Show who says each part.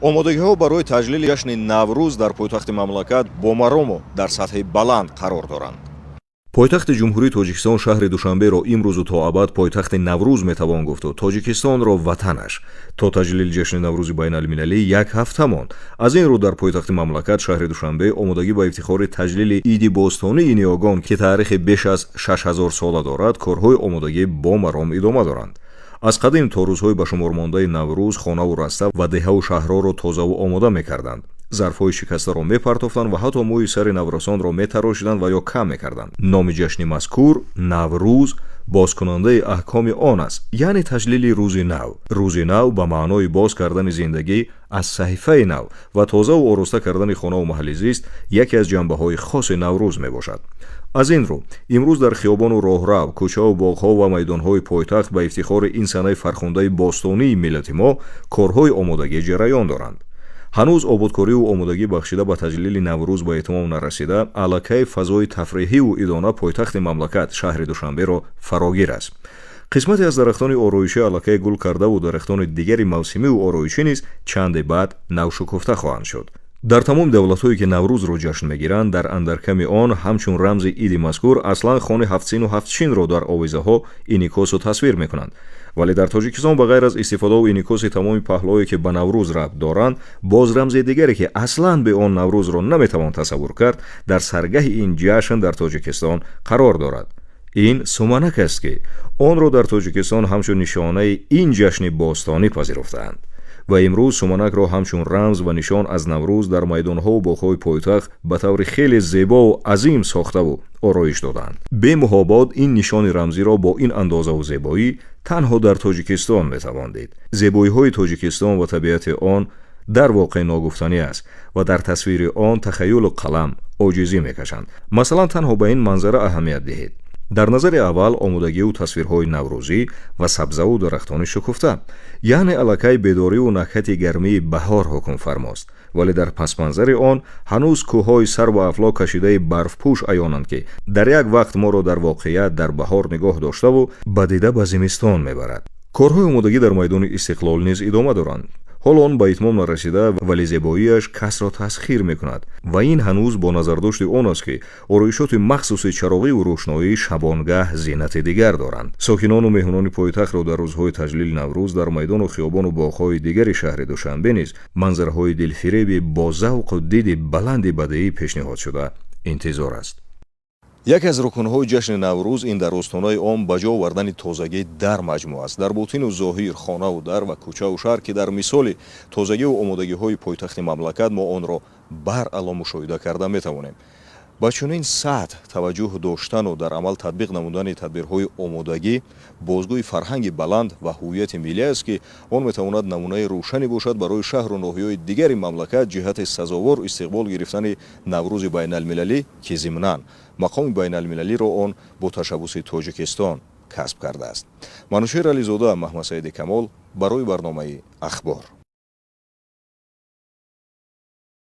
Speaker 1: Омодагиҳо барои таҷлили ҷашни Наврӯз дар пойтахти мамлакат бо марому дар сатҳи баланд қарор доранд. Пойтахти Ҷумҳурии Тоҷикистон, шаҳри Душанберо имрӯзу то абад пойтахти Наврӯз метавон гуфту Тоҷикистонро ватанаш. То таҷлили ҷашни Наврӯзи байналмилалӣ як ҳафта монд. Аз ин рӯ дар пойтахти мамлакат, шаҳри Душанбе, омодагӣ ба ифтихори таҷлили иди бостонии ниёгон, ки таърихи беш аз 6000 сола дорад, корҳои омодагӣ бо маром идома доранд. Аз қадим то рӯзҳои ба шумормондаи Наврӯз хонаву раста ва деҳаву шаҳрҳоро тозаву омода мекарданд, зарфҳои шикастаро мепартофтанд ва ҳатто мӯи сари наврасонро метарошиданд ва ё кам мекарданд. Номи ҷашни мазкур, Наврӯз, бозкунандаи аҳкоми он аст, яъне таҷлили рӯзи нав. Рӯзи нав ба маънои боз кардани зиндагӣ аз саҳифаи нав ва тозаву ороста кардани хонаву маҳалли зист яке аз ҷанбаҳои хоси Наврӯз мебошад. Аз ин рӯ имрӯз дар хиёбону роҳрав, кӯчаву боғҳо ва майдонҳои пойтахт ба ифтихори ин санаи фархундаи бостонии миллати мо корҳои омодагӣ ҷараён доранд. Ҳанӯз ободкориву омодагӣ бахшида ба таҷлили Наврӯз ба итмом нарасида, аллакай фазои тафриҳиву идона пойтахти мамлакат, шаҳри Душанберо фарогир аст. Қисмате аз дарахтони ороишӣ аллакай гул кардаву дарахтони дигари мавсимиву ороишӣ низ чанде баъд навшукуфта хоҳанд шуд. Дар тамоми давлатҳое, ки Наврӯзро ҷашн мегиранд, дар андарками он ҳамчун рамзи иди мазкур аслан хони ҳафтсину ҳафтшинро дар овезаҳо инъикосу тасвир мекунанд. Вале дар Тоҷикистон, ба ғайр аз истифодаву инъикоси тамоми паҳлӯе, ки ба Наврӯз рабт доранд, боз рамзи дигаре, ки аслан бе он Наврӯзро наметавон тасаввур кард, дар саргаҳи ин ҷашн дар Тоҷикистон қарор дорад. Ин суманак аст, ки онро дар Тоҷикистон ҳамчун нишонаи ин ҷашни бостонӣ пазируфтаанд ва имрӯз суманакро ҳамчун рамз ва нишон аз Наврӯз дар майдонҳову боғҳои пойтахт ба таври хеле зебову азим сохтаву ороиш доданд. Бемуҳобот, ин нишони рамзиро бо ин андозаву зебоӣ танҳо дар Тоҷикистон метавон дид. Зебоиҳои Тоҷикистон ва табиати он дар воқеъ ногуфтанӣ аст ва дар тасвири он тахаюлу қалам оҷизӣ мекашанд. Масалан, танҳо ба ин манзара аҳамият диҳед. Дар назари аввал омодагиву тасвирҳои наврӯзӣ ва сабзаву дарахтони шукуфта, яъне аллакай бедориву накҳати гармии баҳор ҳукмфармост, вале дар пасманзари он ҳанӯз кӯҳҳои сар ба афлок кашидаи барфпӯш аёнанд, ки дар як вақт моро дар воқеият дар баҳор нигоҳ доштаву ба дида ба зимистон мебарад. Корҳои омодагӣ дар майдони Истиқлол низ идома доранд. Ҳоло он ба итмом нарасида, вале зебоиаш касро тасхир мекунад ва ин ҳанӯз бо назардошти он аст, ки ороишоти махсуси чароғиву рӯшноӣ шабонгаҳ зинати дигар доранд. Сокинону меҳмонони пойтахтро дар рӯзҳои таҷлили Наврӯз дар майдону хиёбону боғҳои дигари шаҳри Душанбе низ манзараҳои дилфиреби бо завқу диди баланди бадеӣ пешниҳодшуда интизор аст. Яке аз рукнҳои ҷашни Наврӯз ин дар остонаи он ба ҷо овардани тозагӣ дар маҷмӯъ аст, дар ботину зоҳир, хонаву дар ва кӯчаву шаҳр, ки дар мисоли тозагиву омодагиҳои пойтахти мамлакат мо онро баръало мушоҳида карда метавонем. Ба чунин сатҳ таваҷҷӯҳ доштану дар амал татбиқ намудани тадбирҳои омодагӣ бозгӯи фарҳанги баланд ва ҳуввияти миллӣ аст, ки он метавонад намунаи рӯшане бошад барои шаҳру ноҳияҳои дигари мамлакат ҷиҳати сазовор истиқбол гирифтани Наврӯзи байналмилалӣ, ки зимнан мақоми байналмилалиро он бо ташаббуси Тоҷикистон касб кардааст. Манушер Ализода, Маҳмадсаиди Камол барои барномаи «Ахбор».